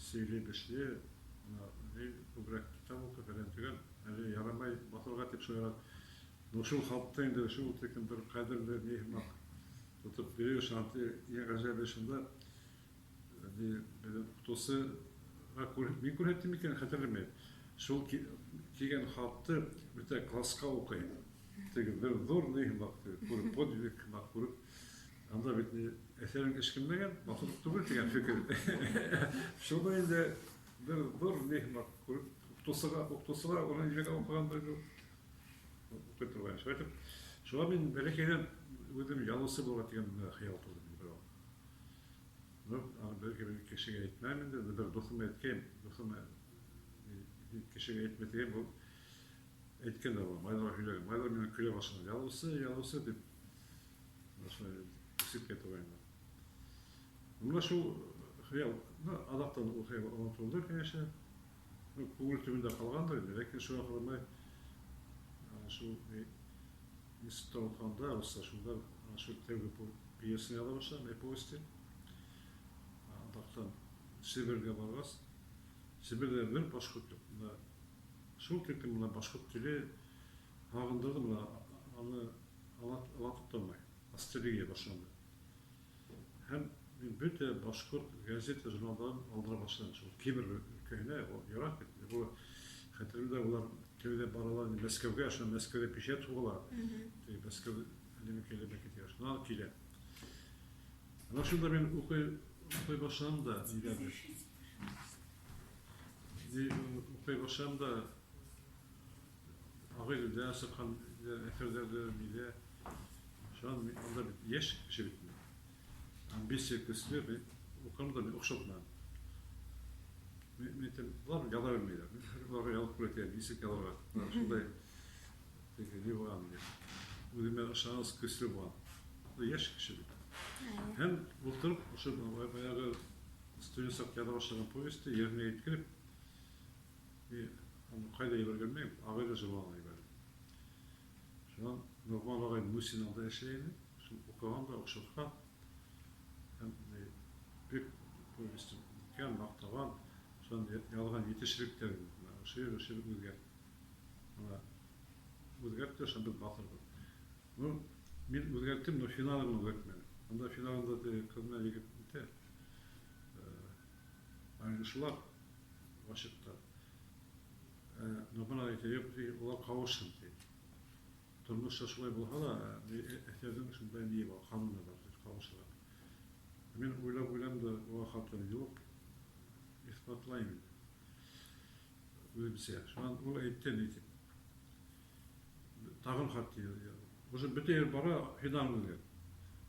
Speaker 2: сөйләй бешле, бына ни күберәк китап уҡы фәлән тигән, әле ярамай баҫырға тип шулайыраҡ. Ну, шул хатты инде шул тиклем бер ҡәҙерле ни һымаҡ тотоп биреү, шунан иң ғәжәбе шунда, ни, беҙҙең уҡытыусыға мин күрһәттем икән, хәтерләмәйем. Шул килгән хатты бөтә класҡа уҡыйым. Теге бер ҙур ни һымаҡ, теге күреп, подвиг һымаҡ күреп, Анда бит әҫәрең эшкинмәгән, матур түгел тигән фекер. Шуны инде бер ҙур ни һымаҡ күреп, уҡытыусыға уны нимәгә уҡығандыр уҡый торғайны. Шулай итеп, шуға мин бәләкәйҙән үҙем яҙыусы булырға тигән хыял тыуҙы миндә бер ваҡыт. Ну, аны бәлки бер кешегә әйтмәм инде, бер дуҫыма әйткәйем, дуҫыма кешегә әйтмә тигән, был әйткән дә була, Майҙарға һөйләгән. Майҙар минән көлә башланы. Яҙыусы, яҙыусы тип. Шулай үсеп китә торғайны. Бына шул хыял, ну, аҙаҡтан ул хыял онотолдо, конечно. Ну, күңел төбөндә ҡалғандыр инде, ләкин шуға ҡарамай, шул институтта уҡығанда, руҫса шунда шул тәүге пьесаны яҙа башланым, повести. Аҙаҡтан Себергә барғас, Себерҙә бер башҡорт юҡ. Бына шул тиклем бына башҡорт теле һағындырҙы, бына аны аңлатып тормай. Ностальгия башланды. Һәм мин бөтә башҡорт газета, журналдарын алдыра башланым. Шул Кемер өлкәһенә, ул йыраҡ бит. Был хәтеремдә, улар тәүҙә баралар Мәскәүгә, шунан Мәскәүҙә печать һуғыла. Теге Мәскәү нимә килә, китә, шунан килә. Ана шунда мин уҡый башланым да, ниләрҙе. Уҡый башланым да, Ағиҙелдә сыҡҡан әҫәрҙәрҙе, ниҙә. Шунан мин анда бит йәш кеше бит мин. Амбиция көслө, мин уҡыным да мин оҡшатманым. Мин әйтәм, улар яҙа белмәйҙәр. Мин уларға яҙып күрһәтәм, нисек яҙырға. Шундай теге ни булған инде. Үҙемә ышаныс көслө булған. Йәш кеше бит. Һәм ултырып, ошо баяғы студент саҡта яҙа башлаған повесты еренә еткереп, аны ҡайҙа ебәргән белмәйем, Ағиҙел журналына ебәрҙем. Шунан Ноғман ағай Мусин анда эшләй ине, шул уҡыған да, оҡшатҡан. Һәм бик повесты иткән, маҡтаған, шунан яҙған етешһеҙлектәр, ошо ер, ошо ер үҙгәрт. Бына үҙгәртте, шунан беҙ баҫырҙыҡ. Ну, мин үҙгәрттем, но финалын үҙгәртмәнем. Анда финалында теге ҡыҙ менән егет итә. Айырылышалар, ғашиҡтар. Ноғман ағай әйтә, юҡ, улар ҡауышһын, ти. Тормошта шулай булһа ла, әҫәрҙең шундай ни бар, ҡануны бар, ҡауышырға. Мин уйлап уйлам да, уға хат юҡ, иҫбатлайым инде. Үҙемсә. Шунан ул әйтте, ни тип. Тағын хат тиҙе. Уже бөтә ер бара, финал үҙгәрт.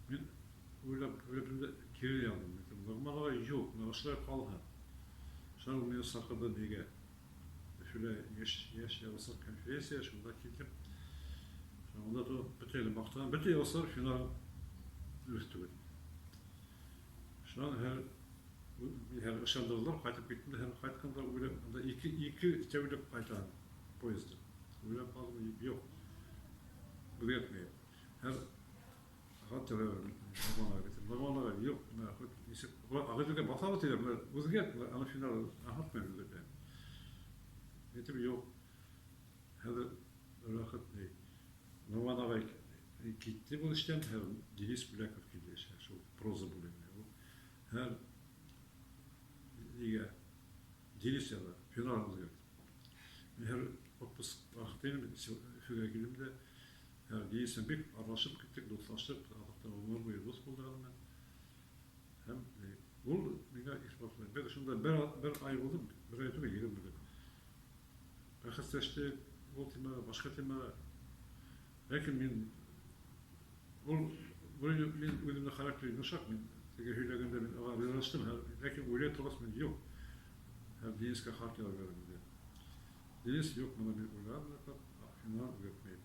Speaker 2: Мин уйлап, уйлап инде кире яҙҙым. Әйтәм, Ноғман ағай, юҡ, бына ошолай ҡалһын. Шунан ул мине саҡырҙы нигә? Өфөлә йәш яҙыусылар конференция, шунда килдем. Унда бөтә әле маҡтаған, бөтә яҙыусылар финал дөрөҫ түгел. Шунан һәр ышандырҙылар, ҡайтып киттем дә, һәм ҡайтҡанда уйлап, анда ике тәүлек ҡайтам поездда. Уйлап ҡалдым, юҡ, үҙгәртмәйем. Һәр хат яҙа Ноғман ағай әйтәм, Ноғман ағай, юҡ, бына хоть нисек, Ағиҙелгә баҫабыҙ тиҙәр, бына үҙгәрт, бына аны финал аңлатмайым үҙгәртәм. Әйтәм, юҡ. Хәҙер бер ваҡыт ни, Ноғман ағай китте был эштән, һәм Денис Бүләков килде эшкә, шул проза бүлегенә. Ул һәм нигә Денис яҙа, финал үҙгәрт. Мин һәр отпуск ваҡыты инем, Өфөгә килдем дә, һәм Денис менән бик аралашып киттек, дуҫлаштыҡ, аҙаҡтан ғүмер буйы дуҫ булдыҡ аның менән. Һәм ул миңа иҫбатлай. Беҙ шунда бер ай булды, бер ай түгел, 20 көн. Бәхәсләштек, ул темаға, башҡа темаға. Ләкин мин ул мин үҙемдең характер йомшаҡ, мин теге һөйләгәндә мин уға ризалаштым, ләкин уйлай торғас мин юҡ. Һәм Денискә хат яҙып бирҙем инде. Денис, юҡ, бына мин уйланым да, финал үҙгәртмәйем.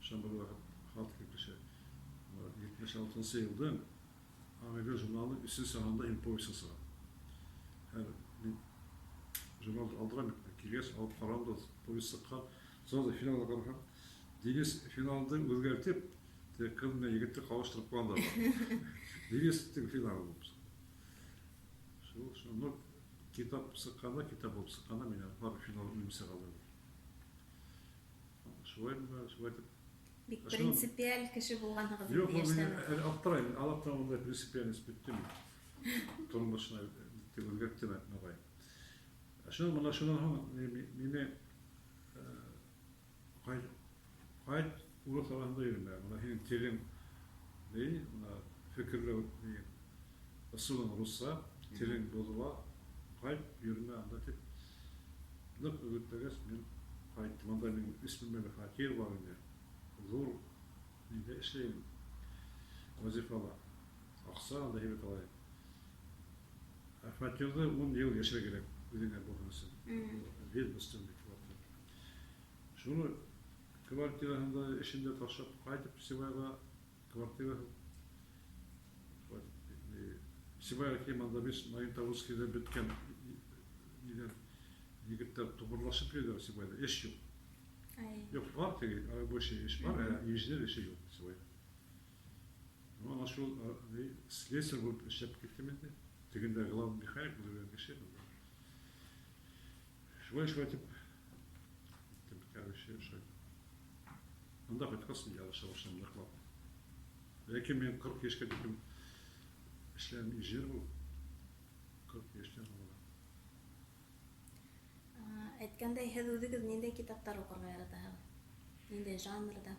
Speaker 2: Шунан бер ваҡыт хат килеп төшә. 76-нсы йылдың Ағиҙел журналының өсөнсө һанында һин повесть сыға. Һәм мин журналды алдырам, килгәс алып ҡарам да, повесть сыҡҡан. Сразу финалға ҡараһам, Денис финалды үҙгәртеп, теге ҡыҙ менән егетте ҡауыштырып ҡуйғандар. Денистең финалы булып сыҡты. Шул, ну, китап сыҡҡанда, китап булып сыҡҡанда мин бар финал үҙемсә ҡалдырҙым. Шулай бына, шулай итеп.
Speaker 1: Бик принципиаль кеше булғанһығыҙ
Speaker 2: Юҡ,
Speaker 1: инде
Speaker 2: ул мин
Speaker 1: йәштән.
Speaker 2: әле аптырайым, аҙаҡтан ундай принципиальность бөттө мин. Тормошона үҙгәрттем ағай. Шунан бына шунан һуң мине ҡайт, ҡайт урыҫ араһында йөрөмә, бына һинең телең ни, бына фекерләү ни, ысулың русса, телең боҙола, ҡайт, йөрөмә анда тип ныҡ өгөтләгәс, мин ҡайттым. Анда минең өс бүлмәле фатир бар ине. Ҙур ниҙә эшләйем, вазифала. Аҡса анда һәйбәт алайым. Ә фатирҙы 10 йыл йәшәргә кәрәк, үҙеңә булһын өсөн. Ведомственный квартира. Шуны квартираһында эшен дә ташлап ҡайтып Сибайға квартира Сибайға килеп анда без Магнитогорскийҙа бөткән ниләр егеттәр тубырлашып йөрөйҙәр Сибайҙа. Эш юҡ. Юҡ, бар теге рабочий эш бар, ә инженер эше юҡ Сибайҙа. Ну, ана шул слесарь булып эшләп киттем инде. Тегендә главный механик булып йөрөгән кеше. Шулай итеп, короче, шулай. Анда ҡайтҡас ялыша башланым ныҡлап. Ләкин мин 40 йәшкә тиклем эшләнем инженер булып. 40 йәштән алып.
Speaker 1: Әйткәндәй, һеҙ үҙегеҙ ниндәй китаптар уҡырға яратаһығыҙ? Ниндәй жанрҙа?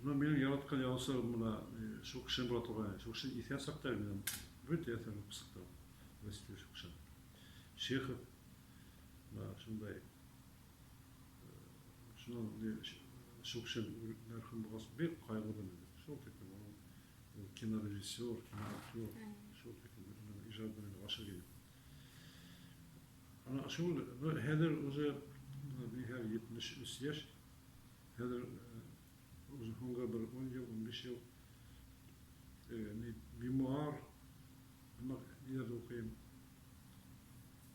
Speaker 2: Ну, минең яратҡан яҙыусыларым бына Шукшин була торған. Шукшин иҫән саҡта минең бөтә әҫәрен уҡып сыҡтым. Василий Шукшин. Чехов, бына шундай. Шунан Шукшин мәрхүм булғас бик ҡайғырҙым инде. Шул тиклем ул кинорежиссер, киноактер, шул тиклем уның ижады менән ғашиҡ инем. Ана шул, хәҙер уже миңә 73 йәш, хәҙер уже һуңғы бер 10 йыл, 15 йыл мемуар, ниләрҙе уҡыйым,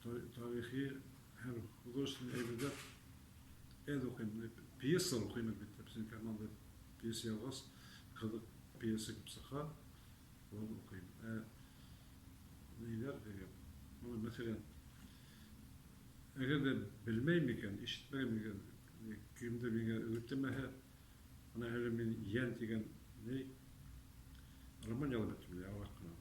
Speaker 2: тарихи һәм художественный әйберҙәр әҙ уҡыйым. Пьесалар уҡыйым, әлбиттә, беҙҙең команда пьеса яҙғас, ҡыҙыҡ пьеса килеп сыға, уларҙы уҡыйым. Ә ниләр, мәҫәлән, әгәр ҙә белмәйем икән, ишетмәгән икән, кемдер миңә өгөтләмәһә, ана әле мин Йән тигән ни роман яҙып бөттөм, яңыраҡ ҡына.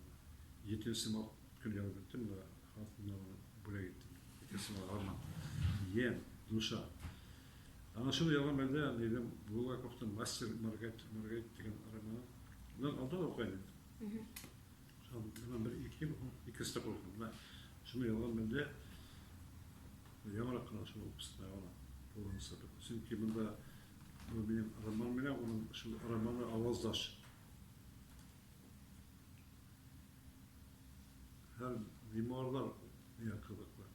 Speaker 2: 7 март көнө яҙып бөттөм, бына ҡатыныма бүләк иттем. 7 март роман. Йән, душа. Ана шуны яҙған мәлдә нидән Булгаковтың Мастер Маргарит тигән романы. Мин алда ла уҡыйым инде. Бынан бер ике ел, ике стап уҡыйым. Бына шуны яҙған мәлдә яңыраҡ ҡына шуны уҡып сыҡтым, ана тулыһынса. Сөнки бында был минең роман менән уның шул романы ауаздаш. Һәр мемуарлар миңә ҡыҙыҡлы.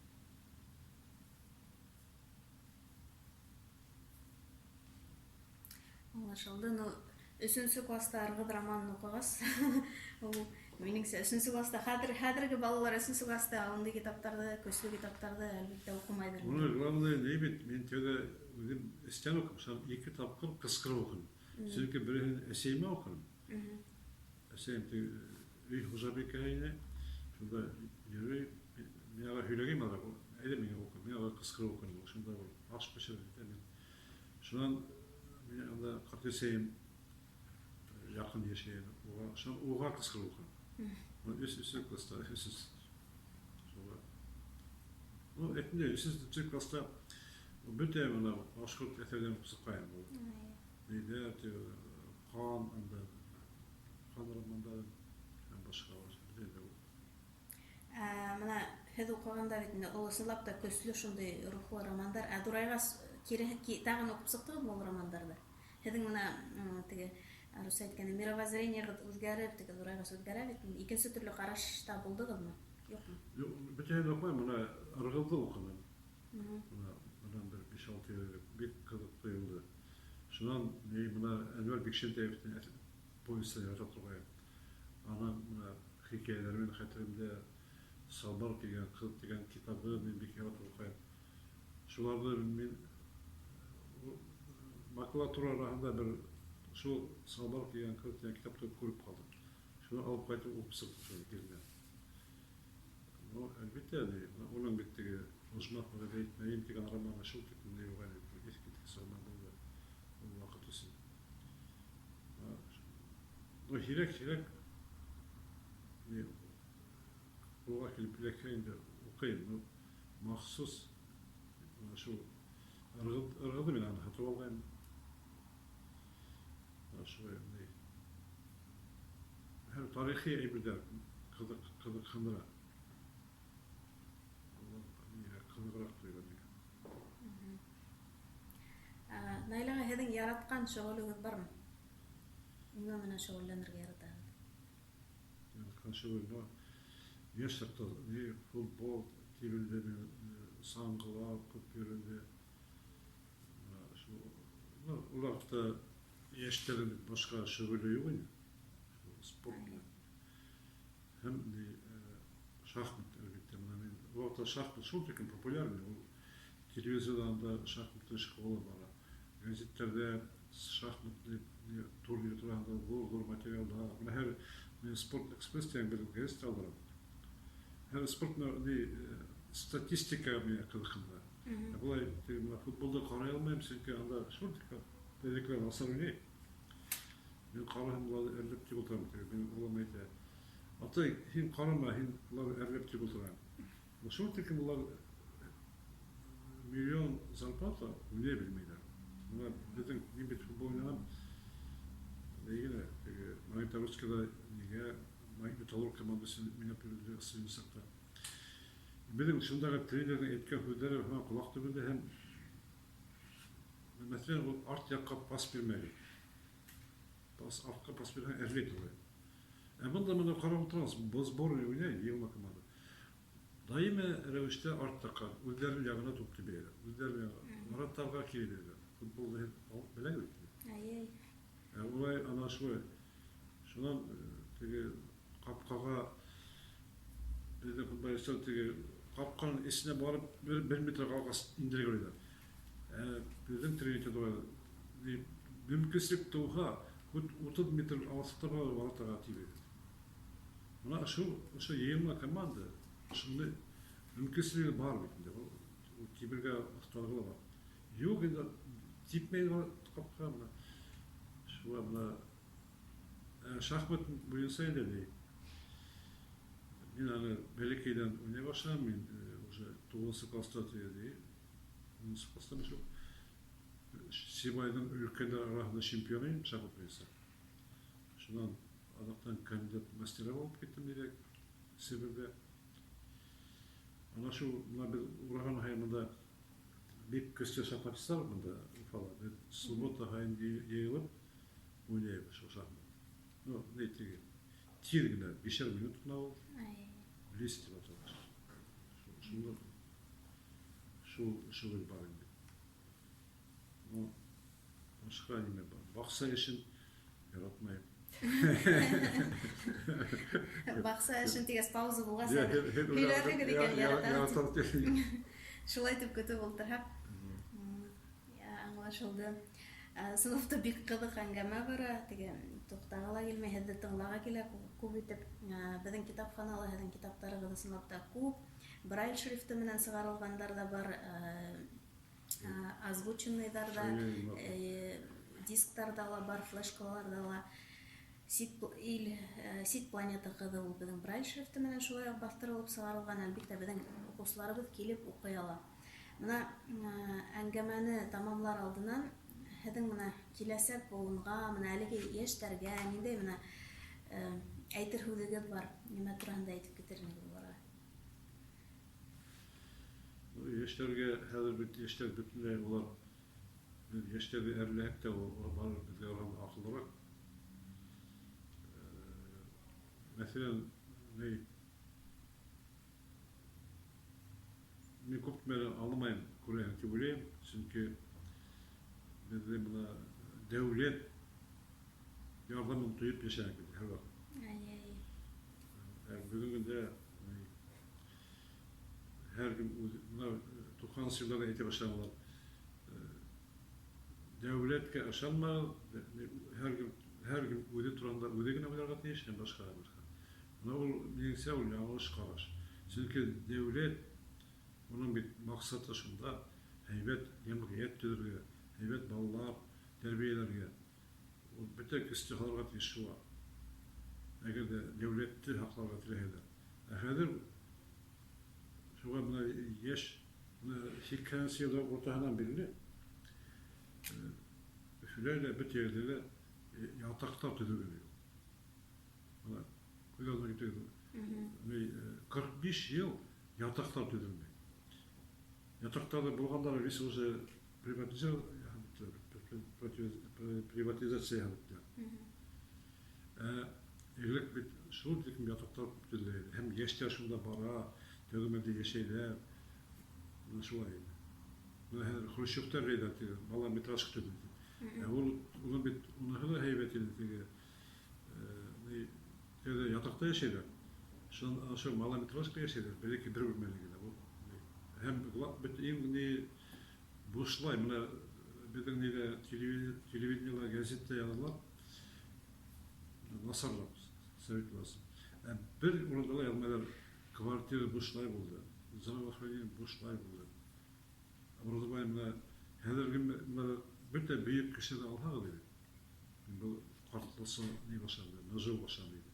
Speaker 1: Аңлашылды. Ну, өсөнсө класста Ырғыҙ романын уҡығас, ул минеңсә өсөнсө класста хәҙерге балалар өсөнсө класста ундай китаптарҙы, көслө китаптарҙы әлбиттә уҡымайҙыр.
Speaker 2: Уны главное ни бит, мин тәүҙә үҙем эстән уҡып, шунан ике тапҡыр ҡысҡырып уҡыным. Сөнки береһен әсәйемә уҡыным. Әсәйем теге өй хужабикәһе ине. Шунда йөрөй, мин уға һөйләгәйнем аҙаҡ, әйҙә миңә уҡы, мин уға ҡысҡырып уҡыным. Шунда ул аш бешереп китә мин. Шунан мин анда ҡарт әсәйем яҡын йәшәй, уға, шунан уға ҡысҡырып уҡыным. Өсөнсө класста, өсөнсө. Шуға. Ну, әйтем дә, өсөнсө класста бөтә бына башҡорт әҫәрҙәрен уҡып сыҡҡайным. Ул нейҙәр, теге, ҡан, анда, ҡан романдары һәм башҡа бөтә инде ул.
Speaker 1: Бына һеҙ уҡығанда бит инде ул ысынлап та көслө шундай рухлы романдар. Ә ҙурайғас тағын уҡып сыҡтығыҙмы ул романдарҙы? Һеҙҙең бына, теге русса әйткәндә мировоззрениегыҙ үҙгәреп, теге ҙурайғас үҙгәрә бит инде. Икенсе төрлө ҡарашта булдығыҙмы? Юҡмы?
Speaker 2: Юҡ, бөтәһен дә уҡымайым, бына Ырғыҙҙы уҡыным. Бына бынан бер биш-алты йыл элек бик ҡыҙыҡ тойолдо. Шунан ни бына Әнүәр Бикшентаевтың повестен ярата торғайным. Анан бына хикәйәләре менән хәтеремдә Салбар тигән ҡыҙ тигән китабы мин бик яратып уҡыйым. Шуларҙы мин макулатура араһында бер шул Салбар тигән ҡыҙ тигән китапты күреп ҡалдым. Шуны алып ҡайтып уҡып сыҡтым шуны киренән. Ну, әлбиттә, ни, уның бит теге Ожмах Мәғәйт тигән романы шул тиклем ни юҡ әле, иҫ киткес роман булды ул ваҡыт өсөн. Ну, һирәк-һирәк ни ҡулға килеп эләкһә инде уҡыйым. Ну, махсус бына шул Ырғыҙҙы мин аны һатып алғайным. Бына шулай ни. Һәм тарихи әйберҙәр ҡыҙыҡһындыра. Ҡыҙығыраҡ тойола миңә.
Speaker 1: Наил ағай, һеҙҙең яратҡан шөғөлөгөҙ бармы? Нимә менән шөғөлләнергә яратаһығыҙ?
Speaker 2: Яратҡан шөғөл, йәш саҡта футбол тибелде, саңғыла күп йөрөлдө. Ул ваҡытта йәштәрҙең башҡа шөғөлө юҡ ине. Спорт менән. Һәм шахмат, әлбиттә. Мына мин ул ваҡытта шахмат шул тиклем популяр ине. Ул телевизорҙан да шахмат школа бара. Гәзиттәрҙә шахмат турнир тураһында ҙур-ҙур материалдар. Мына һәр мин Спорт Экспресс тигән бер гәзит алдырам. Һәр спорт статистика миңә ҡыҙыҡһындыра. Былай мына футболды ҡарай алмайым, сөнки анда шул тиклем беҙҙекеләр насар уйнай. Мин ҡараһам, уларҙы әрләп тип ултырам. Мин улам әйтә: "Атай, һин ҡарама, һин уларҙы әрләп тип ултыраһың." Шул тиклем улар миллион зарплата уйнай белмәйҙәр. Бына беҙҙең мин бит футбол уйнағам. Нигә теге Магнитогорскиҙа нигә Металлург командасы уйнап йөрөндө студент саҡта. Беҙҙең шундағы тренерҙың әйткән һүҙҙәре һаман ҡолаҡ төбөндә һәм мәҫәлән, ул арт яҡҡа пас бирмәй. Пас артҡа пас бирһәң әрләй улай. Ә бында бына ҡарап ултырабыҙ, сборный уйнай, йыйылма команда. Даими рәүештә арт яҡҡа, үҙҙәренең яғына туп тибәләр. Үҙҙәренең яғына, вратарға кире бирәләр. Футболды һеҙ беләһегеҙ бит.
Speaker 1: Әйе.
Speaker 2: Ә улай ана шулай. Шунан теге ҡапҡаға беҙҙең футболисттар теге ҡапҡаның эсенә барып бер метр ҡалғас индерергә уйлайҙар. Ә беҙҙең тренер әйтә улай, мөмкинселек тыуһа, хоть 30 метр алыҫлыҡта барып вратарға тибәйҙәр. Бына ошо йыйылма команда шундай мөмкинселеге бар бит инде. Ул тибергә оҫталығы ла бар. Юҡ инде типмәй ҡапҡа бына. Шулай бына шахмат буйынса инде ни. Мин аны бәләкәйҙән уйнай башланым. Мин уже туғыҙынсы класста тиҙе. Унынсы класста шул Сибайҙың өлкәндәр араһында чемпион инем шахмат буйынса. Шунан аҙаҡтан кандидат мастера булып киттем диде Себерҙә. Ана шул бына беҙ ураған һайын бында бик көслө шахматисттар бында Уфала. Беҙ суббота һайын йыйылып уйнайбыҙ шул шахмат. Ну, ни теге тиҙ генә, бишәр минут ҡына ул. Блиц тип атала. Шунда шул шөғөл бар инде. Ну, башҡа нимә бар? Баҡса эшен яратмайым.
Speaker 1: Баҡса эшен тигәс пауза булғас, һөйләрһегеҙ икән, яратам. Шулай итеп көтөп ултырһаҡ, аңлашылды. Ысынлап та бик ҡыҙыҡ әңгәмә бара, теге туҡтағы ла килмәй, һеҙҙе тыңлағы килә күп итеп. Беҙҙең китапханала һеҙҙең китаптарығыҙ ысынлап та күп. Брайль шрифты менән сығарылғандар ҙа бар, озвученныйҙар ҙа, дисктар ҙа ла бар, флешкалар ҙа ла. Сит планета ҡыҙы ул беҙҙең Брайль шрифты менән шулай уҡ баҫтырылып сығарылған. Әлбиттә, беҙҙең уҡыусыларыбыҙ килеп уҡый ала. Бына әңгәмәне тамамлар алдынан һеҙҙең бына киләсәк быуынға, бына әлеге йәштәргә ниндәй бына әйтер һүҙегеҙ бар? Нимә тураһында әйтеп китер инегеҙ уларға?
Speaker 2: Йәштәргә хәҙер бит йәштәр бөтөнләй улар беҙ йәштәрҙе әрләһәк тә улар барыбер беҙгә ҡарағанда аҡыллыраҡ. Мәҫәлән, мин күп нәмәне аңламайым, күрәһең тип уйлайым, сөнки беҙҙе бына дәүләт ярҙамын тойоп йәшәнек бит һәр ваҡыт. Бөгөнгө көндә һәр кем үҙ, бына туҡһанынсы йылдарҙа әйтә башланылар. Дәүләткә ышанмағыҙ, һәр кем үҙе тураһында үҙе генә уйларға тейеш, һәм башҡа башҡа. Бына ул минеңсә ул яңылыш ҡараш. Сөнки дәүләт уның бит маҡсаты шунда һәйбәт йәмғиәт төҙөргә, һәйбәт балалар тәрбиәләргә. Ул бөтә көстө һалырға тейеш шуға. Әгәр ҙә дәүләтте һаҡларға теләһәләр. Ә хәҙер шуға бына йәш, бына һикһәненсе йылдар уртаһынан бирле Өфөлә лә, бөтә ерҙә лә ятаҡтар төҙөлгән. Бына Күҙ алдына килтерегеҙ. 45 йыл ятаҡтар төҙөлмәй. Ятаҡтарҙы булғандары весь уже приватизация яһап. Элек бит шул тиклем ятаҡтар күп төҙөлә ине. Һәм йәштәр шунда бара, тәүге мәлдә йәшәйҙәр. Менә шулай ине. Менә хәҙер хрущевтар әйҙә теге малометражка төҙөлдө. Ә ул уның бит уныһы ла һәйбәт ине теге. Тәүҙә ятаҡта йәшәйҙәр. Шунан ошо малометражка йәшәйҙәр, бер-ике бер бүлмәле генә. Ул һәм бит иң ни бушлай менә беҙҙең ниҙә телевидениела, гәзиттә яҙалар. Насарлап совет власы. Ә бер урында ла яҙмайҙар, квартира бушлай булды, здравоохранение бушлай булды. Образование менә хәҙерге менә бөтә бөйөк кешене алһағыҙ инде. Был ҡартлыса ни башланды, нажив башланды инде.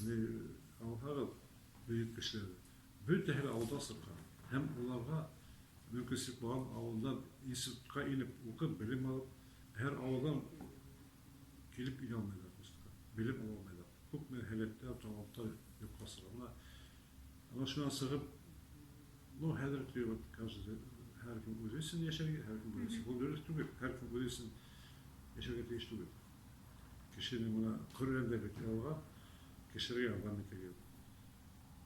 Speaker 2: Ни алһағыҙ бөйөк кешеләрҙе, бөтәһе лә ауылдан сыҡҡан. Һәм уларға мөмкинселек булған ауылдан институтҡа инеп уҡып, белем алып, һәр ауылдан килеп инә алмайҙар институтҡа, белем ала алмайҙар. Күпме һәләттәр, таланттар юҡҡа сыға. Ана шунан сығып, ну, хәҙер вот, каждый, һәр кем үҙе өсөн йәшәргә, һәр кем үҙе өсөн. Был дөрөҫ түгел, һәр кем үҙе өсөн йәшәргә тейеш түгел. Кешенең бына Ҡөрьәндә бит яҙылған, кешеләргә ярҙам итегеҙ.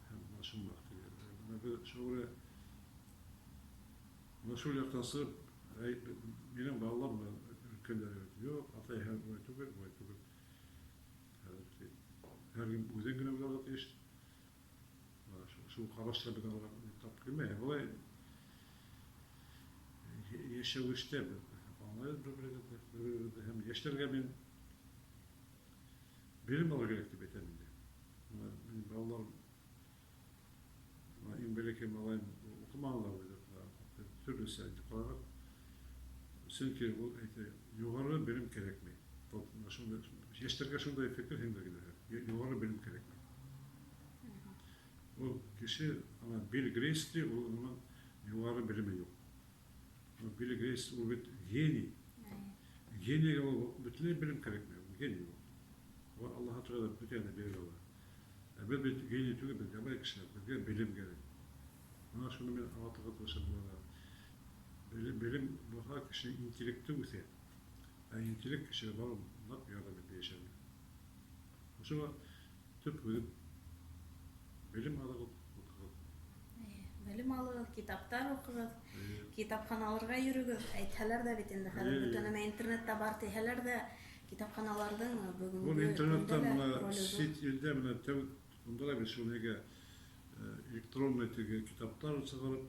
Speaker 2: Һәм бына шунда теге. Бына беҙ шуға бына шул яҡтан сығып, минең балалар менән өлкәндәр бит, юҡ, атай һәр улай түгел, улай түгел. Һәр кем үҙен генә уйларға тейеш. Шул ҡараштар беҙ алға тап килмәй. Былай йәшәүештә беҙ аңлайбыҙ бер-беребеҙҙе, бер-беребеҙҙе. Һәм йәштәргә мин белем алырға кәрәк тип әйтәм инде. Бына минең балаларым, бына иң бәләкәй малайым уҡымағандар бит, төрлөсә әйтеп ҡарағыҙ. Сөнки ул әйтә, юғары белем кәрәкмәй. Вот бына шундай, йәштәргә шундай фекер һеңдергеләр. Юғары белем кәрәкмәй. Ул кеше, ана Билл Гейтс ти, ул уның юғары белеме юҡ. Ул Билл Гейтс ул бит гений. Генийға ул бөтөнләй белем кәрәкмәй, ул гений ул. Ул Аллаһы Тәғәлә бөтәһен дә бирә ала. Ә беҙ бит гений түгел, беҙ ябай кешеләр, беҙгә белем кәрәк. Бына шуны мин аңлатырға тырышам уларға. Белем булһа, кешенең интеллекты үҫә. Ә интеллект кешегә барып ныҡ ярҙам итә йәшәргә. Шуға төп һүҙем белем алығыҙ, уҡығыҙ.
Speaker 1: Белем алығыҙ, китаптар уҡығыҙ, китапханаларға йөрөгөҙ. Әйтһәләр ҙә бит инде хәҙер бөтә нәмә интернетта бар тиһәләр ҙә, китапханаларҙың бөгөнгө
Speaker 2: Ул интернетта
Speaker 1: көндә лә
Speaker 2: бына
Speaker 1: роле ҙур.
Speaker 2: сит илдә бына тәү унда ла бит шул нигә, электронный теге китаптар сығарып,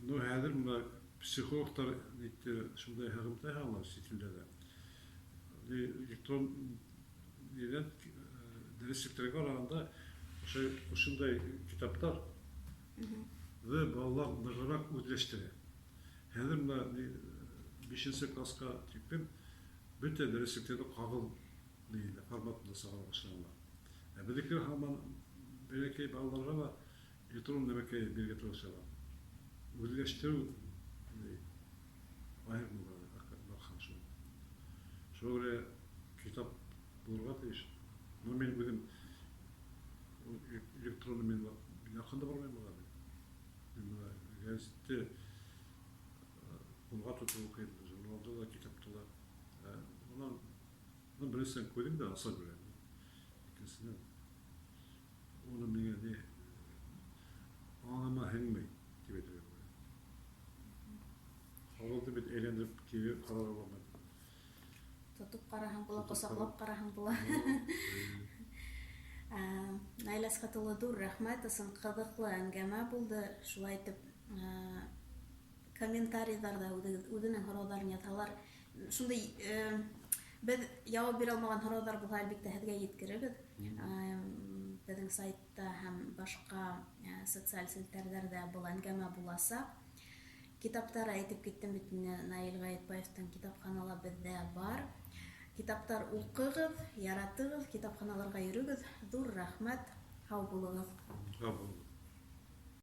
Speaker 2: ну, хәҙер бына психологтар нитте шундай һығымта яһалар сит илдә лә. Электрон нидән, дәреслектәргә ҡарағанда ошондай китаптар балалар нығыраҡ үҙләштерә. Хәҙер бына бишенсе класҡа тиклем бөтә дәреслектәрҙе ҡағыҙ форматында сығара башланылар. Ә беҙҙеке һаман бәләкәй балаларға ла электрон нәмәкәй бирергә тырышалар. Үҙләштереү айырым баҡһаң шул. Шуға күрә китап булырға тейеш. Но мин үҙем электронный мин яҡын да бармайым быға мин. Мин бына гәзитте ҡулға тотоп уҡыйым, журналды ла, китапты ла. Унан, ну, беренсенән күҙем дә аса күрә. Икенсенән, уны миңә ни аңыма һеңмәй тип әйтергә була. Ҡағыҙҙы бит әйләндереп кире ҡарарға булмай.
Speaker 1: Тотоп ҡараһаң була,
Speaker 2: Тотоп
Speaker 1: ҡосаҡлап ҡараһаң була. Наил Әсхәт улы, ҙур рәхмәт, ысын ҡыҙыҡлы әңгәмә булды. Шулай итеп, комментарийҙарҙа үҙенең һорауҙарын яҙһалар, шундай, беҙ яуап бирә алмаған һорауҙар булһа, әлбиттә, һеҙгә еткерербеҙ. Беҙҙең сайтта һәм башҡа, социаль селтәрҙәрҙә был әңгәмә буласаҡ. Китаптар әйтеп киттем бит инде, Наил Ғәйетбаевтың китапханала беҙҙә бар. Китаптар уҡығыҙ, яратығыҙ, китапханаларға йөрөгөҙ. Ҙур рәхмәт, һау булығыҙ.
Speaker 2: Һау булығыҙ.